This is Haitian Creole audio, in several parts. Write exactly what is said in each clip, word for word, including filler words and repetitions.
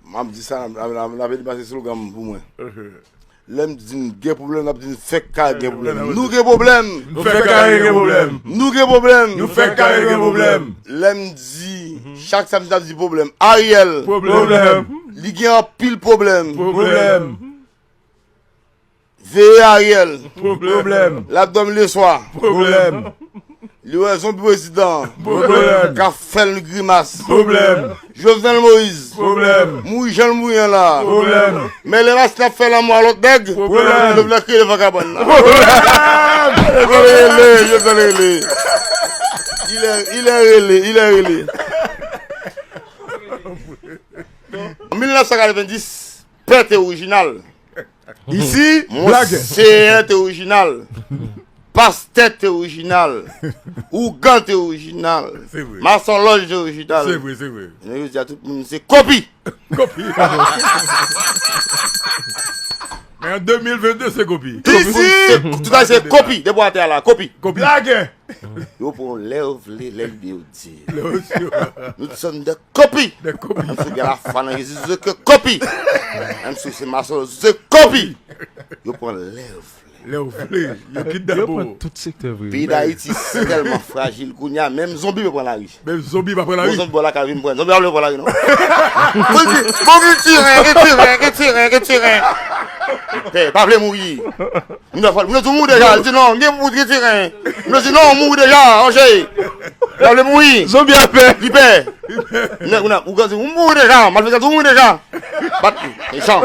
M ap di sa, n ap, n ap, n ap, n ap pase slogan m pou mwen. Lè m di n gen pwoblèm, n ap di n fèk ka gen pwoblèm. Nou gen pwoblèm! Nou fèk ka gen pwoblèm! Nou gen pwoblèm! Nou fèk ka gen pwoblèm! Lè m di, chak samdi n ap di pwoblèm. Ariel! Pwoblèm! Li gen anpil pwoblèm! Pwoblèm! Veye Ariel. Pwoblèm. L ap dòmi leswa. Pwoblèm. Li wè zonbi prezidan. Pwoblèm. K ap fè l grimas. Pwoblèm. Jovenel Moïse. Pwoblèm. Mouri jan l mouri an la. Pwoblèm. Men lè masin ap fè lanmò a lòt nèg. Pwoblèm. Jovenel kriye devan kabann nan. Pwoblèm. Jovenel rele, Jovenel rele. Il est, il est rele, il est rele. An mil nèf san katrevenndis, pè te orijinal. Isi, monseyè te orijinal. Pastè te orijinal. Ougan te orijinal. Se vre. Masonlòj te orijinal. Se vre, se vre. Jounen jodi a, tout moun se kopi. Kopi. Men an de mil vennde, se kopi. Tout moun se, tout sa se kopi. Depi w atè a la, kopi. Kopi. Blagè. Yo pran lè yo vle, lè lide yo di. Lè yo di. Nous sommes des copies. Des copies. Menm si w gen lafwa nan Jezi, se ke kopi. Menm si w se masonlòj, se kopi. Yo pran lè yo vle. Lè yo vle. Yo kidnape w. Yo pran tout sektè vre. Peyi Dayiti si tèlman frajil kounye a, menm zonbi yo pran lari. Menm zonbi pa pran lari. Bon, zonbi bò lakay vin pran. Zonbi pa vle pran lari, non. Bon, di, bon, retire, retire, retire, retire. Pè, pa vle mouri. Moun nan fò, moun nan di w mouri deja, li di non, gen pou retire. Moun nan di non, mouri deja, anje. Li vle mouri. Zonbi a pè. Li pè. Nèg, moun nan, ou gade, ou mouri deja, malfektè, ou mouri deja. Bat li. Mechan.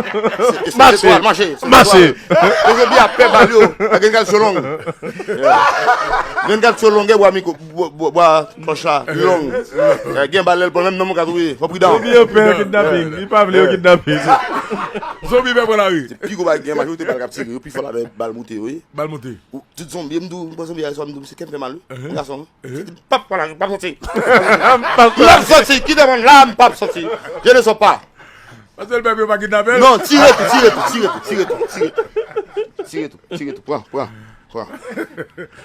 Mache. Mache. Ozodi a pè bal yo. Gen gad sou long. Gen gad sou long, gen bwa mikwo, bwa, bwa, bwa, tòch la, long. Gen bal lè l pran menm nan mwen ka touye. Fò pridan. Zonbi yo pè kidnaping. Li pa vle yo kidnape. Zonbi pè pran lari. Se pi gwo bagay gen, majorite bal k ap tire yo, pi fò ladan bal moute yo, wi. Bal moute. Ou, tout zonbi, m di w, m pran zonbi a yè swa, m di w, se kè m fè mal, wi. Yon gason, wi. M p ap pran lari, m p ap soti. M p ap soti. Kite mwen la, m p ap soti. Je ne sors pas. Paske l pè pou yo pa kidnape l. Non, tire tou, tire tou, tire tou, tire tou. Tire tou, tire tou, pran, pran, pran.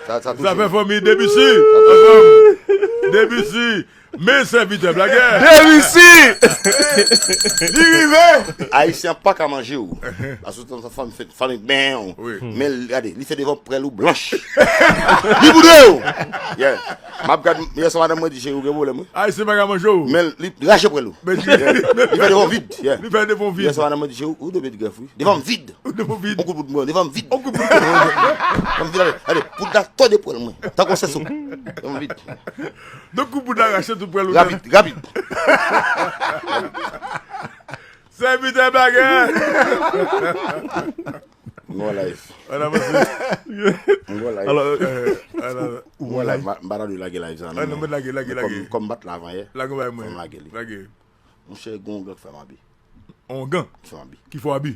Sa, sa touche. Zafè fanmi Debussy. Sa touche. Debussy. Men sèvitè blagè. Debussy! Li rive! Ayisyen pa ka manje w. Paske w se yon fanm fèt, fanm ben w. Wi. Men l, gade, li fè devan prèl ou blanch. Li boude w! Yeah. M ap gad, yè swa madanm mwen di, cheri, ou gen pwoblèm, wi. Ayisyen pa ka manje w. Men li rache prèl ou. Men li, yeah. Li fè devan vid. Yeah. Li fè devan vid. Yè swa madanm mwen di, cheri, ou dwe met grèf, wi. Devan vid. Ou devan vid. On kout bout mwen, devan vid. On kout bout. Devan vid, ale, ale, poud la tòde prèl mwen. Tankou sèso. Devan vid. Donk, kou poud la rache tout prèl ou. Rapid, rapid. Sèvitè blagè. M gon live. Ala, mesye. M gon live. Alò, euh, ala, m gon live. M pa, m pa tande lage live sa, non. Ah, non, men lage, lage, lage. Kòm, kòm m bat la avan yè. Lage bay mwen. Fò m lage li. Lage. Monchè, gon gang fè m abi. On gang? Fè m abi. Ki fè w abi?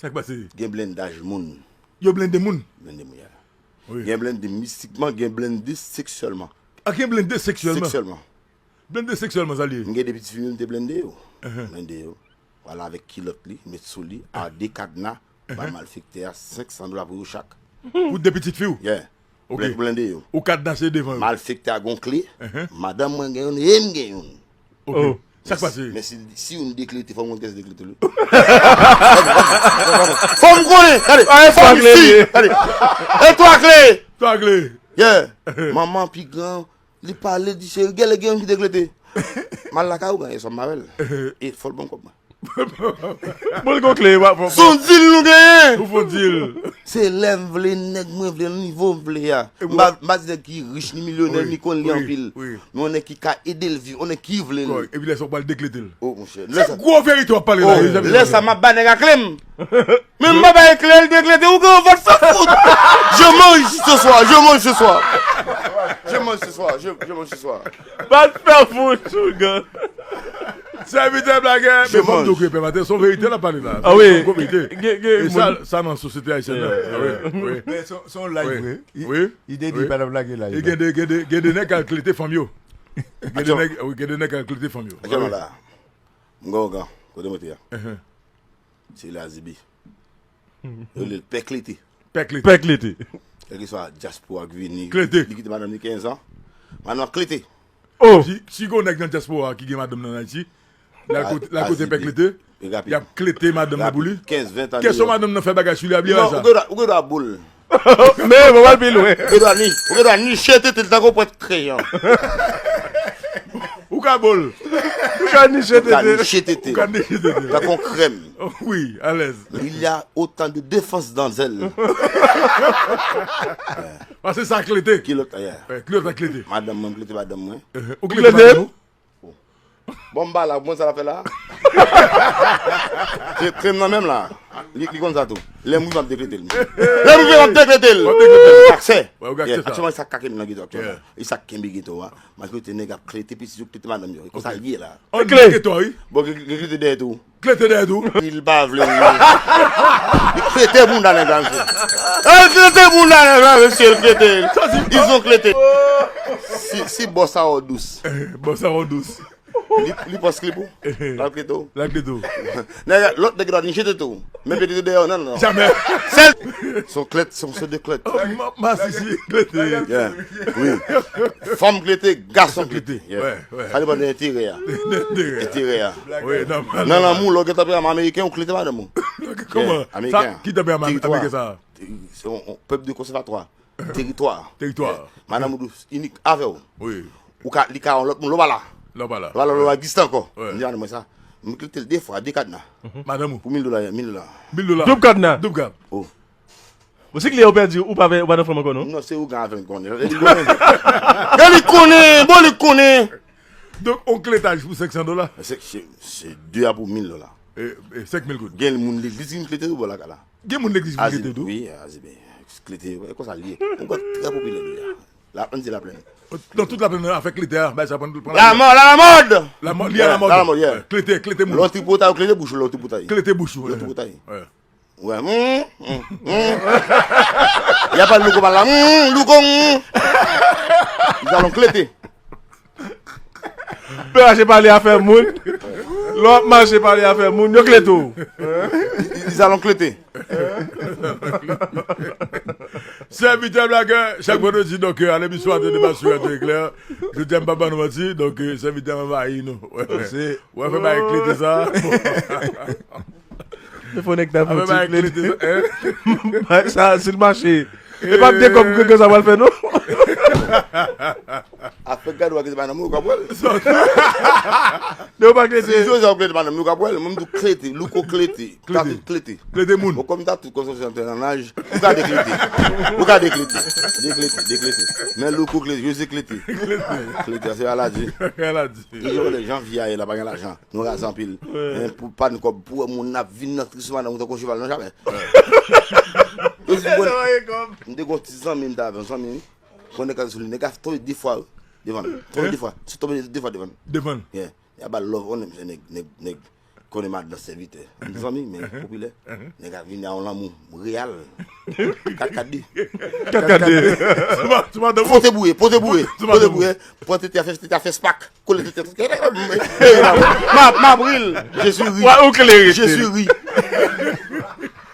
Sa k pase? Gen blendaj moun. Yo blende moun? Blende moun, yeah. Wi. Gen blende mistikman, gen blende seksyèlman. Ah, gen blende seksyèlman? Seksyèlman. Blende seksyèlman, sa l ye? M gen de pitit fi m, m te blende yo. Blende yo. Pral avèk kilòt li, met sou li, a de kadna, ba malfektè a senk san dola pou yo chak. Pou de pitit fi w? Yeah. Ok. Blende, blende yo. Ou kadnase devan yo. Malfektè a gon kle, madanm mwen gen youn, e m gen youn. Ok. Oh. Sa k pase? Men si, si youn deklete, fò m konn kiyès deklete l. Fò m konnen. Gade, ah, e twa kle li ye. Gade. E twa kle. Twa kle. Yeah. Manman pi gran, li pale, di, cheri, genlè gen youn ki deklete. M al lakay ou, gade, sòm avè l. E fò l ban m kòb mwen. Bon, l gon kle, w ap, w ap. Se yon dil nou genyen. Ou fè yon dil. Se lè m vle, nèg mwen vle, nivo m vle a. M pa, m pa di nèg ki rich, ni milyonè, ni konn li anpil. Wi, wi. Men yon nèg ki ka ede l viv, yon nèg ki vle l. Kòrèk. Epi lè sa w pral deklete l. Oh, monchè. Se gwo verite w ap pale la, mezanmi. Lè sa, m ap bay nèg a kle m. Men m pa bay kle l deklete, ou gen yon vant san fout. Je mange ce soir, je mange ce soir. Je mange ce soir, je, je mange ce soir. Bat fè fout, ougan. Sèvitè blagè, men fò m di w ke pè Maten, se yon verite l ap pale la. Ah wi. Se yon gwo verite. E sa, sa nan sosyete ayisyèn nan. Ah wi, wi. Men se, se yon live vre. Wi. Li te di pa t ap lage live. E gen de, gen de, gen de nèg k al klete fanm yo. Gen de nèg, wi, gen de nèg k al klete fanm yo. Atyon la. M gen yon gan. Kote m rete a? Se Lazibi. Yo rele l Pè Klete. Pè Klete. Pè Klete. Kèlkeswa dyaspora k vini. Klete. Li kite madanm li kenz an. Madanm ap klete. Oh. Si, si gon nèg nan dyaspora ki gen madanm nan Ayiti, l al kote, l al kote pè klete, y ap klete madanm nan pou li. Rapid. Kenz, ven tan. Kesyon madanm nan fè bagay sou li, a bliye Non, sa. Ou gen dwa, ou gen dwa boule. Men, mwen pral pi lwen. Ou gen dwa ni, ou gen dwa niche tete l tankou pwent kreyon. Ou ka boule. Ou ka niche Ou ka tete. niche tete. Ou ka niche tete. Tankou krèm. Wi, alèz. Il y a autant de défense dans elle. Paske sa klete. Kilòt, yeah. Wi, kilòt la klete. Madanm mwen, klete madanm mwen. Ou Klete. klete madanm ou? Bon, m ba la, bon, sa la fè la. Se krèm nan menm la. Li, li konn sa tou. Lè m rive, m ap deklete l. Lè m rive, m ap deklete l. W ap deklete l. Akse. Wè, ou gen akse sa. Aktyèlman, sa k ka kenbe nan geto aktyèlman. Yeah. E sa k kenbe geto a. Maske te nèg ap klete, piti yo klete madanm yo. E konsa l ye la. An Klete. Klete, wi. Bon, gen gen klete dèyè tou. Klete dèyè tou. Li pa vle, wi. Li klete bounda nèg la, mesye. E, li klete bounda nèg la, mesye, li klete. Ils ont klete. Si, si bòs a wè w dous. Bon, sa wè dous. Li, li pòs klip ou. L ap klete w. L ap klete w. Nèg, lòt nèg la ni jete tou. Men pete dèyè w, non, non. Jamè. Sèl. Son klèt, son se de klèt. Oh, ma- Masisi, klete. Yeah. Wi. Fanm klete, gason klete. Klete. Wè, wè. Sa depann de enterè a. Enterè a. Wi, nòmal. Nan lanmou, lè w gen tanperaman ameriken, ou klete madanm ou. Kòman? Ameriken. Ki tanperaman Teritwa. Ameriken sa? Se yon, yon pèp de konsèvatwa. Teritwa. Teritwa. Madanm ou dous, inik avè w. Wi. Ou ka, li ka yon lòt moun, lè w pa la. Lè w pa la. Lè w pa la, lè w pa egziste ankò. Wè. M di madanm mwen sa. M klete l de fwa, de kadna. Madanm ou? Pou mil dola, mil dola. Mil dola. Doub kadna. Doub kad. Bon, si kliyan ou pèdi, ou pa, ou pa nan fanm ankò, non? Non, se ougan avè l konnen. E li konnen. E li konnen, bon, li konnen. Donk, on kletaj pou senk san dola. Se, se, se de a pou mil dola. E, e senk mil goud. Gen moun legliz ki vin klete tou bò lakay la. Gen moun legliz ki Azi, klete tou. Wi, azi ben. Klete, e konsa l ye. Yon gwòt trè popilè deja. La, ann di la plèn. Nan tout la plèn, afè klete a, bay sa pran pran. La mòd, la mòd. La mòd, li a la Yeah, mòd. la mòd, yeah. Klete, klete moun. Lè w tripotay, ou klete bouch ou, lè w tripotay. Klete bouch ou. Lè w tripotay. Wè. Wè, hmm, hmm, hmm. Y a pa louko pa la, hmm, louko, hmm. Ils allons klete. Lè w mache pale afè moun. Lè w ap mache pale afè moun, yo klete w. Ils allons klete. Sèvitè blagè, chak vandredi, donk, euh, a lemisyon Atè Deba sou Radyo Eklè. Jodi a, m pa ban nou manti, donk, euh, sèvitè anvayi nou. Wè, fè bay klete sa. Se fò nèg ta Afè fouti bay klete. Klete, hein? Bay sa, si l mache. E pa de kòb ke sa pral fè, non? Afè gad wè klete madanm ou ka pwèl. De ou pa Si klete. Jozè ou klete madanm ou ka pwèl. Mwen m tou klete, louko klete. Tatou klete. Klete moun. Bon, kòm tatou konsomasyon te nan laj, ou ka deklete. Ou ka deklete. Deklete, deklete. Men louko klete, Jozè klete. Klete, se aladi. Aladi. Yo, lè jan vi a ye la, pa gen lajan. Nou raze anpil. Men pou pa n kòb, pou wè moun ap vin nan tris madanm ou tankou cheval, non, jamè. M te gon ti zanmi m ta avè, yon zanmi m. Kon nèg ka sou li, nèg ka tonbe de fwa devan. Tonbe de fwa. Si tonbe de fwa devan. Devan. Yeah. Y a ba love, on nèg, nèg, nèg, nèg konnen madan sèvitè. M zanmi, men popilè. Nèg a vini a yon lanmou real. Kat kat de. Kat kat de. Sou ma- sou madanm ou. Pote bouye, pote bouye, Sou pote madanm ou. Bouye. Pran tete a fè, tete a fè spak. Kole tete. M ap, m ap ri l. Je suis ri. Wa ou klere. Je suis ri.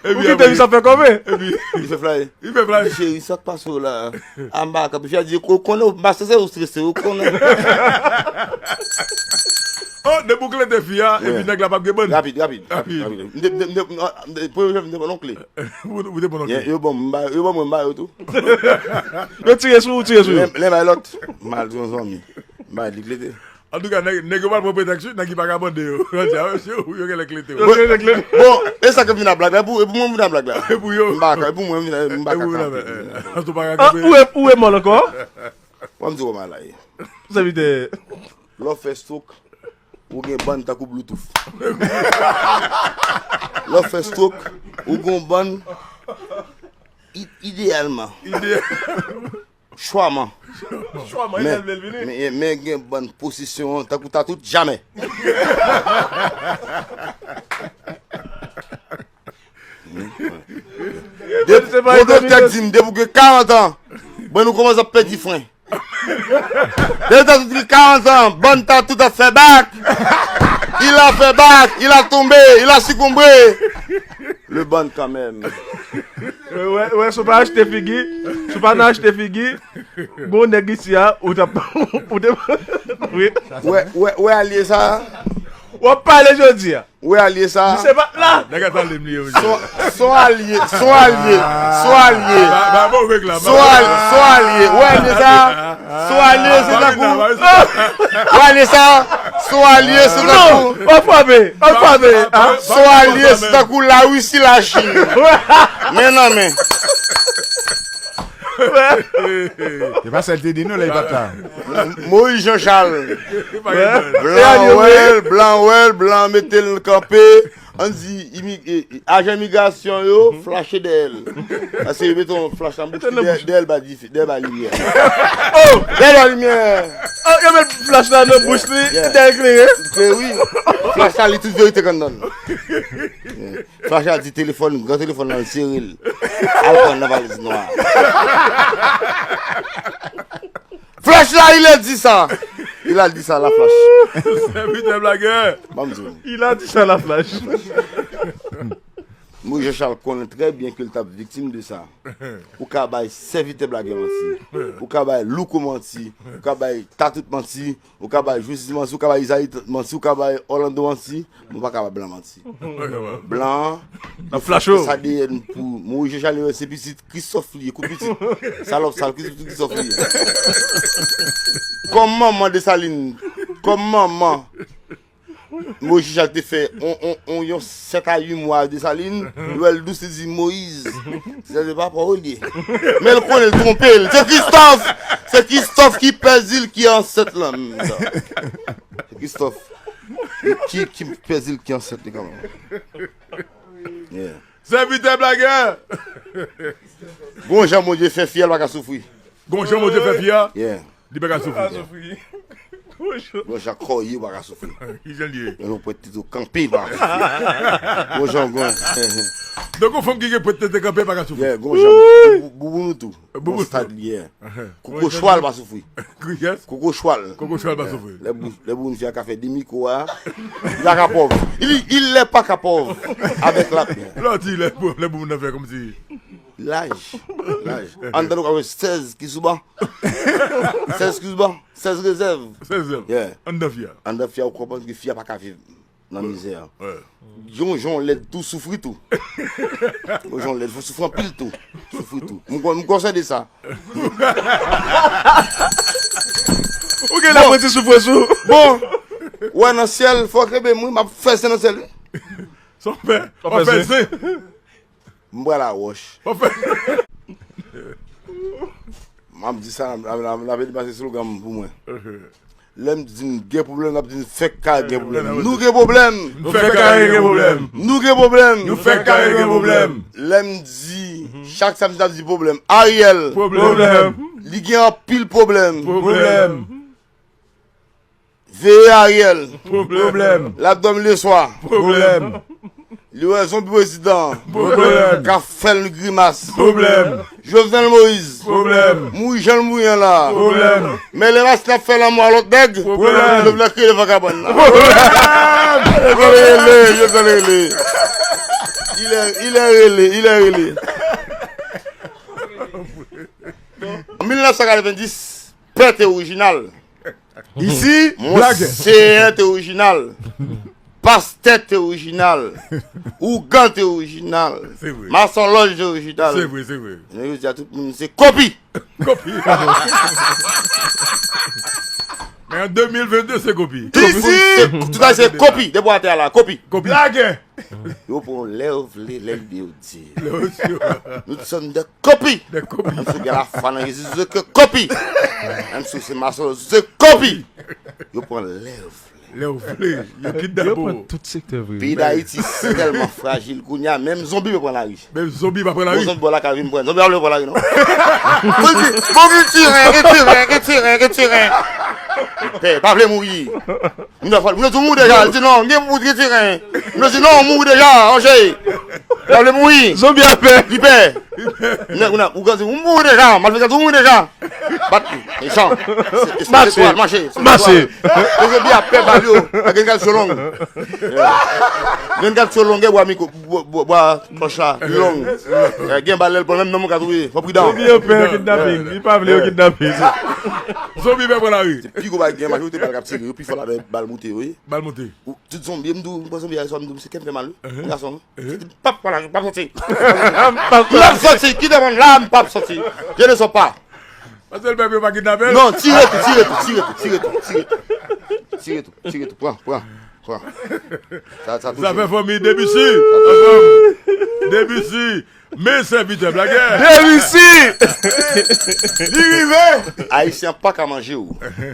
Ou kite li sa fè kòve. Li fè fly. Li fè fly. Cheri, sa k pase w la? A m pa ka, fi a di, ko- konnen w, master se ou strese, ou konnen. Oh, depi w klete fi a, epi nèg la p ap gen bann. Rapid, rapid, rapid, rapid. M te, m te, m te, m te, premye jòf, m te pran non kle. Ou ou te pran non kle. Yo bon, m ba, yo bon, mwen m ba yo tou. Yo tire sou, ou tire sou yo. Lè lè bay lòt, m al di yon zanmi. M bay li klete. Antouka, nèg nèg yo pral pran pretèks, wi, nèg ki pa ka mande yo. Yo di, a, mesye, ou yo genlè klete. Yo tire klete. Bon, e sa ke vin a blag la, e pou, e pou mwen vin a blag la. E pou yo. M pa ka, e pou mwen vin a, m pa E pou yo la, ka. men, an tou pa ka Ah, kanpe. ou e, ou e mòl ankò? Mwen m di w mal la ye. Sèvitè. Lè w fè stroke, ou gen bann tankou Bluetooth. Lè w fè stroke, ou gen bann i- ideyalman, Ide. chwaman. Chwaman, Men, men, men gen bann posisyon an, tankou ta tout jamè. De- Se pa Bon, doktè etabli- di m, depi w gen karant an, bon, nou kòmanse ap pèdi fren. Depi ta tout gen karant an, bann ta tout ap fè bak. Il a fait bac, il a tombé, il a succombé. Le bann kanmenm. Wè, wè, wè, si w pa achte figi, si w pa nan achte figi, Gon nèg isi a, ou t ap, ou te, wi. Wè, wè, wè alye sa? W ap pale jodi a. Wè alye sa? Misye pa t la. Nèg ata li m li ye, misye. Son, son alye, son alye, son alye. Ba, ba, bon, reklame. Son al-, son alye. Wè alye sa? Son alye, se tankou. Wè alye sa? Son alye, se tankou. Non, w ap frape, w ap frape. Son alye, se tankou Larisi, Lachin. Men nan men. Se pa sa l te di nou lè l pa t la. Moyiz Jan Chal. Blan wè l, blan wè l, blan mete l kanpe. Ann di imi-, e, e, ajan imigrasyon yo flache dèyè l. Paske yo mete yon flach nan bouch li, dèyè, dèyè l ba dife, dèyè l ba limyè. Dèyè l ba limyè. Oh, yo met flach la nan bouch li, dèyè l klere. Klere, wi. Flach la li tout verite k anndan l. Flach la di telefòn, gran telefòn nan, l sere l. Al pran nan valiz nwa. Flach la, il a dit ça. Il a dit ça, la flach. Sèvitè blagè. Ban m di w. Il a dit ça, la flach. Moyiz Jan Chal konnen trè byen ke l t ap viktim de sa. Ou ka bay sèvitè blagè manti. Ou ka bay louko manti. Ou ka bay tatout manti. Ou ka bay Jozis manti, ou ka bay Izayi manti, ou ka bay Orlando manti, men ou pa ka bay blan manti. Blan an, l ap flache w. Sa D N pou Moyiz Jan Chal, se pitit Kristòf li ye, kout pitit. Salòp sal, kout pitit Kristòf li ye. Kòm manman Desalin, kòm manman Moyiz Jan Chal te fè on, on, on, yon sèt a uit mwa Desalin, li wè l dous, li di, Moyiz, se papa w li ye. Men l konnen l twonpe l. Se Kristòf! Se Kristòf ki pèdi l ki ansèt lan. Se Kristòf ki, ki pèdi l ki ansèt li kanmenm. Yeah. Sèvitè blagè! Gon jan Bondye fè fiyèl pa ka soufri. Gon jan Bondye fè fiyèl? Yeah. Li pa ka soufri. Gon jan kò ye pa ka soufri. Ki jan l ye? Yon pwèt tete kanpe pa ka soufri. Gon jan, gon. Donk, yon fanm ki gen pwèt tete kanpe pa ka soufri. Yeah, gon jan bou-, bou-, bouboun ou tou. Bouboun tou. Gon stad li ye. Koko chwal pa soufri. Kiyès? Koko chwal. Koko chwal pa soufri. Lè bou-, lè bouboun fi a ka fè demi kou a, li pa ka pòv. Il, il lè pa ka pòv. Avèk la. Lè w di lè, lè bouboun nan fè kòmsi. Laj. Laj. Anndan nou ka jwe sèz ki sou ban. Sèz ki sou ban. Sèz rezèv. Sèz rezèv. Yeah. Anndan fi a. Anndan fi a, ou konprann ke fi a pa ka viv nan mizè. Yon jan lèd tou soufri tou. Yon jan lèd fò soufri anpil tou. Soufri tou. M kon-, m konsède sa. Ou gen laprenti soufrans ou. Bon. Wè nan syèl, fò kenbe m wi, m ap fè zen nan syèl wi. Sa w fè? W ap fè zen. M pral a wòch. W ap fè. M ap di sa, n ap, n ap, n ap, n ap pase slogan m pou mwen. Lè m di n gen pwoblèm, n ap di n fèk kare gen pwoblèm. Nou gen pwoblèm! Nou fèk kare gen pwoblèm! Nou gen pwoblèm! Nou fèk kare gen pwoblèm! Lè m di, chak samdi n ap di pwoblèm. Ariel! Pwoblèm! Li gen anpil pwoblèm! Pwoblèm! Veye Ariel. Pwoblèm. L ap dòmi leswa. Pwoblèm. Li wè zonbi prezidan an. Pwoblèm. K ap fè l grimas. Pwoblèm. Jovenel Moïse. Pwoblèm. Mouri jan l mouri an la. Pwoblèm. Men lè masin ap fè lanmou a lòt nèg. Pwoblèm. Jovenel kriye devan kabann nan. Pwoblèm. Jovenel rele, Jovenel rele. Il est, il est rele, il est rele. An mil nèf san katrevenndis, pè te orijinal. Isi, blagè. Monseyè te orijinal. Pastè te orijinal. Ougan te orijinal. Se vre. Mason lòj te orijinal. Se vre, se vre. Men jodi a, tout moun se kopi. Kopi. Men an de mil vennde, se kopi. Tout moun se, tout sa se kopi. Depi w atè a la, kopi. Kopi. Blagè. Yo pran lè yo vle, lè lide yo di. Lè yo di. Nous sommes des copies. Des copies. Menm si w gen lafwa nan Jezi, se ke kopi. Menm si w se masonlòj, se kopi. Yo pran lè yo vle. Lè yo vle. Yo kidnape w. Yo pran tout sektè vre. Peyi Dayiti si tèlman frajil kounye a, menm zonbi pa pran lari. Menm zonbi pa pran lari. Bon, zonbi bò lakay vin pran. Zonbi pa vle pran lari, non. Bon, di, bon, retire, retire, retire, retire. Pè, pa vle mouri. Moun yo fò, moun yo di w mouri deja, li di non, gen pou retire. Moun yo di non, w mouri deja, Ange. W ap vle mouri. Zonbi a pè. Li pè. Nèg, ou nan, ou gade, w mouri deja, malfektè, w mouri deja. Bat li. Mechan. Se, se, se etwal, mache. Se etwal. Mache. Mezanmi, ap pè bal yo. Gen kalsyon long. Gen kalsyon long, gen bwa mikwo, bwa, bwa, bwa tòch la, long. Eh, gen bal lè l pran, menm nan mwen ka touye. Fò pridan. Zonbi yo pè kidnaping. Li pa vle yo kidnape. Zonbi pè pran lari. Se pi gwo bagay gen, majorite bal k ap tire yo, pi fò ladan bal moute yo, wi. Bal moute. Ou, tout zonbi, m di w, m pran zonbi a, m di w, se kè m fè mal, wi. Gason, wi. M p ap pran lari, m p ap sòti. M p ap sòti, kite mwen la, m p ap sòti. Je ne sors pas. Paske l pè pou yo pa kidnape l. Non, tire tou, tire tou, tire tou, tire tou, tire tou. Tire tou, tire tou, pran, pran, pran. Sa, sa touche. Zafè fanmi, Debussy. Debussy. Men sèvitè blagè. Debussy. Li rive. Ayisyen pa ka manje w.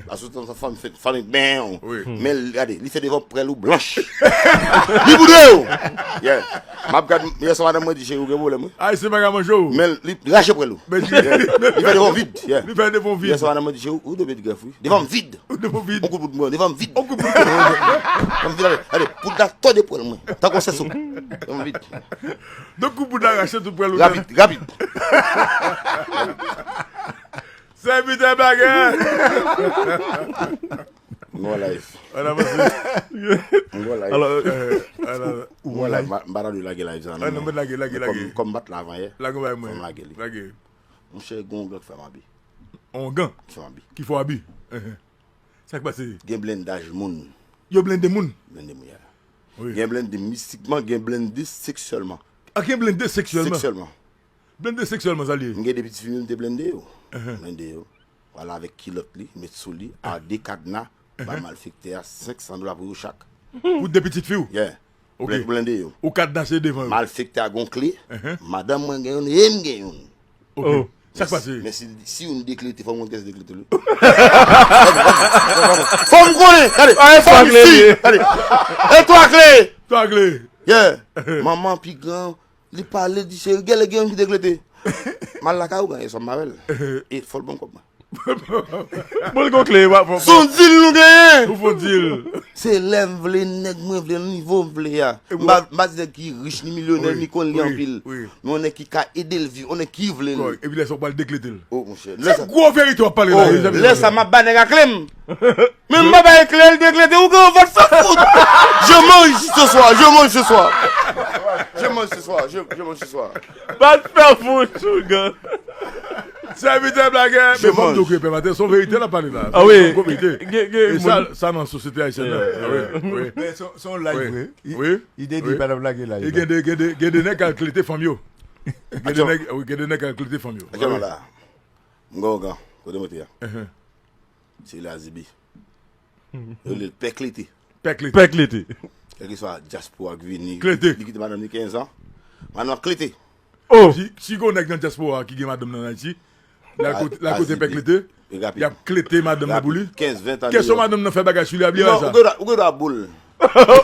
Paske w fanmi fè fanmi ben. Wi. Men gade, li fè devan prèl ou blanch. Li boudre w. Yeah. M ap gad, yèswa madanm mwen di, cheri, ou gen pwoblèm, wi. Ayisyen pa ka manje w. Men li rache prèl ou. Men li fè devan vid. Yeah. Li fè devan vid. Yèswa madanm mwen di, cheri, ou dwe met grèf, wi. Devan vid. Ou devan vid. On kout poud mwen, devan vid. On kout poud. Devan vid, ale, ale, poud la tòde prèl mwen. Tankou sèso. Devan vid. Donk, kou poud la rache tout prèl ou. Rapid, rapid. Sèvitè blagè. Nou an live. An avanse. Nou an live. Alò, euh, alò, nou an live. M pa tande lage live sa non. Ah, non, men lage, lage, lage. Kòm, kòm m pa t la avan yè. Lage bay mwen. Fò m lage li. Lage. Monchè, gen yon ongan ki fè m abi. Ongan? Ki fè m abi. Ki fè w abi. Sa k pase? Gen blendaj moun. Yo blende moun? Blende moun, yeah. Wi. Gen blende mistikman, gen blende seksyèlman. Ah, gen blende seksyèlman? Seksyèlman. Blende seksyèlman, sa l ye? M gen de pitit fi m, m te blende yo. Blende yo. Wala avèk kilòt li, met sou li, a de kadna, ba malfektè a senk san dola pou yo chak. Pou de pitit fi w? Yeah. Ok. Blende yo. Ou kadnase devan yo. Malfektè a gon kle, madanm mwen gen youn, e m gen youn. Ok. Sa k pase? Men si, si youn deklete, fò m konn kiyès deklete l. Fò m konnen, gade, fò m si, gade. E twa kle. Twa kle. Yeah. Manman pi gran, li pale, di, cheri, gèlè gen youn ki deklete. M al lakay ou, gade, sòm avè l. E fò l ban m kòb mwen. Bon, l gon kle, w ap fè. Se yon dil nou genyen. Ou fè yon dil. Se lè m vle, nèg mwen vle, nivo m vle a. M pa, m pa di nèg ki rich, ni milyonè, ni konn li anpil. Men yon nèg ki ka ede l viv, yon nèg ki vle l. Epi lè sa w pral deklete l. Oh, monchè. Se gwo verite w ap pale la, mezanmi. Lè sa m ap ba nèg a kle m. Men m pa bay kle l deklete, ou gen vant fè fout. Je mange ce soir, je mange ce soir. Je mange ce soir, je, je mange ce soir. Bat fè fout, ougan. Sèvitè blagè, men fò m di w ke pè Maten, se yon verite l ap pale la. Ah wi. Se yon verite. E sa, sa nan sosyete ayisyèn nan. Ah wi, wi. Men se, se yon live vre. Wi. Li te di li pa t ap lage live la. Gen de, gen de, gen de nèg k al klete fanm yo. Gen de nèg, wi, gen de nèg k al klete fanm yo. Atè la. M gen yon ougan. Kote mwen te a? Se Lazibi. Yo rele l pè klete. Pè klete. Pè klete. Kèlkeswa dyaspora k vini. Klete. Li kite madanm li kenz an. Madanm klete. Oh. Si, si gon nèg nan dyaspora ki gen madanm nan Ayiti, la kote, la kote pè klete, y ap klete madanm nan pou li. Kenz, ven tan. Kèsyon madanm nan fè bagay sou li, a bliye sa. Non, ou gen dwa, ou gen dwa boule.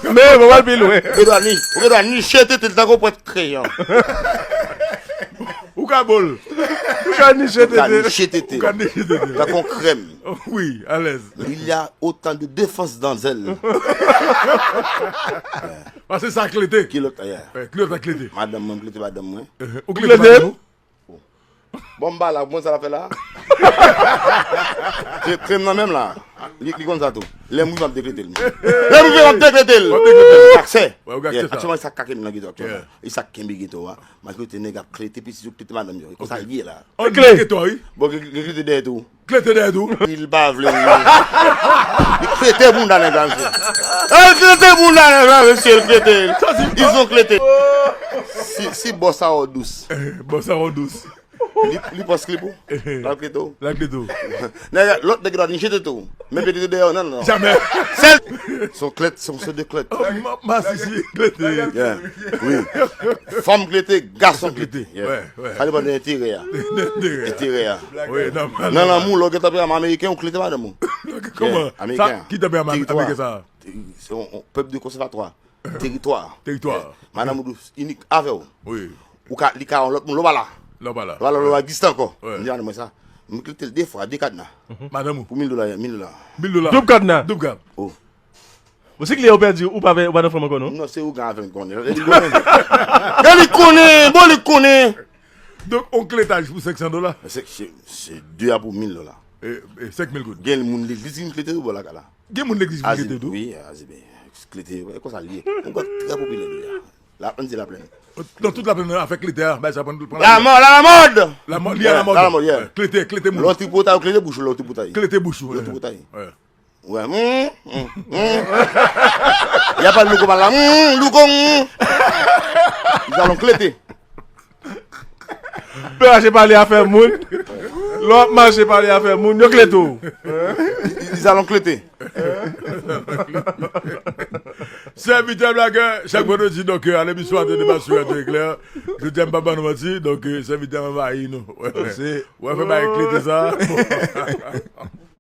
Men, mwen pral pi lwen. Ou gen dwa ni, ou gen dwa niche tete l tankou pwent kreyon. Ou ka boule. Ou ka niche tete. Ou ka niche tete. Ou ka niche tete. Tankou krèm. Wi, alèz. Il y a autant de défense dans elle. Paske sa klete. Kilòt, yeah. Kilòt la klete. Madanm mwen, klete madanm mwen. Ou klete madanm ou? Bon, m pa la, bon, sa l ap fè la. Krèm nan menm la. Li, li konn sa tou. Lè m rive, m ap deklete l. Lè m rive, m ap deklete l. Aksè. Aktyèlman, sa k kenbe m nan geto aktyèlman. E sa k kenbe geto a. Majorite nèg ap klete pitit yo, klete madanm yo. E konsa l ye la. Ann nan geto a, wi. Bon, gen, gen klete dèyè tou. Klete dèyè tou. Li pa vle, li. Li klete bounda nèg la, mesye. Li klete bounda nèg la, mesye, li klete. Ils ont klete. Si, si bòs a ou dous. Bòs a ou dous. Li, li pòs klip ou. L ap klete w. L ap klete w. Nèg, lòt nèg la ni jete tou. Men pete dèyè, non, non. Jamè. Sèl. Se yon klèt, se yon seri de klèt. Oh, ma, masisi, klete. Yeah. Wi. Fanm klete, gason klete. Yeah. Sa depann de enterè a. Enterè a. Wi, nòmal. Nan lanmou, lè w gen tanpeyaman ameriken, ou klete madanm ou. Kòman? Ameriken an. Ki tanpeyaman ameriken sa? Se yon, yon pèp de konsèvatwa. Teritwa. Teritwa. Madanm ou dous, inik avè w. Wi. Ou ka, li ka yon lòt moun, lè w pa la. Lè w pa la. Lè w pa la, lè w pa egziste ankò. M di madanm mwen sa. M klete l de fwa, de kadna. Madanm ou? Pou mil dola, mil dola. Mil dola. Doub kadna. Doub kadna. Oh. Bon, si kliyè ou pèdi, ou pa, ou pa nan fanm ankò, non? Non, se ougan avè m konnen. E li konnen. E li konnen, bon, li konnen. Donk, on kletaj pou senk san dola? Se, se, se de a pou mil dola. E, e, senk mil goud. Gen moun legliz ki vin klete tou bò lakay la. Gen moun legliz ki vin klete tou. Wi, Azebe. Klete, e konsa l ye. Yon gwòt trè popilè deja. La, ann di Laplèn. Nan tout Laplèn, afè klete a, bay sa pran pran. La mò, la la mòd. La mò, li a la mòd. La la mòd, yeah. Klete, klete moun. Lè w tripotay, ou klete bouch ou, lè w tripotay. Klete bouch ou. Lè w tripotay. Wè. Wè. Hmm, hmm, hmm. Y a pa louko pa la. Hmm, louko, hmm. Ils allons klete. Pe mache pale afè moun. Lè w ap mache pale afè moun, yo klete w. Ils allons klete. Sèvitè Blagè, chak vandredi, donk, euh, a lemisyon Atè Deba sou Radyo Eklè. Jodi a, m pa ban nou manti, donk, euh, sèvitè anvayi nou. Wè, fè bay klete sa.